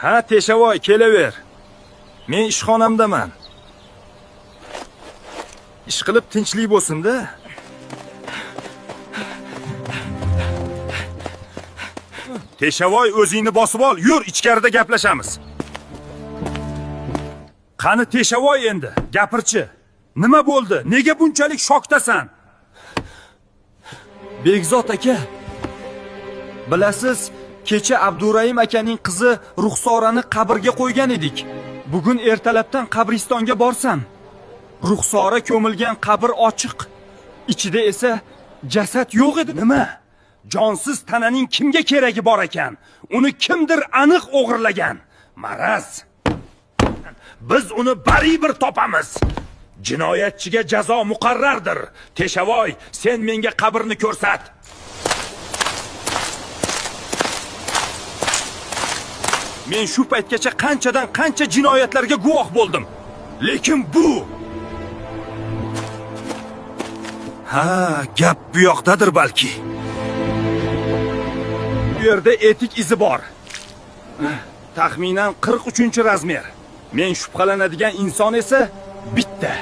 Ha, Teshavoy, kelaver. Men ishxonamdaman. Ish qilib tinchlik bo'lsin-da. Teshavoy, o'zingni bosib ol, yur, ichkarida gaplashamiz. Qani Teshavoy endi, gapirchi. Nima bo'ldi? Nega bunchalik shokdasan? Begzod aka, bilasiz, kecha Abdurahim akaning qizi Ruxsorani qabrga qo'ygan edik. Bugun ertalabdan qabristonga borsam, Ruxsora ko'milgan qabr ochiq. Ichida esa jasad yo'q edi. Nima? Jonsiz tananing kimga keragi bor ekan? Uni kimdir aniq o'g'irlagan. Maraz. Biz uni baribir topamiz. Jinoyatchiga jazo muqarrardir. Teshavoy, sen menga qabrni ko'rsat. Men shu paytgacha qanchadan qancha jinoyatlarga guvoh bo'ldim. Lekin bu... Ha, gap bu yoqdadir balki. Bu yerda etik izi bor. Taxminan 43-razmer. Men shubhalanadigan inson esa bitta.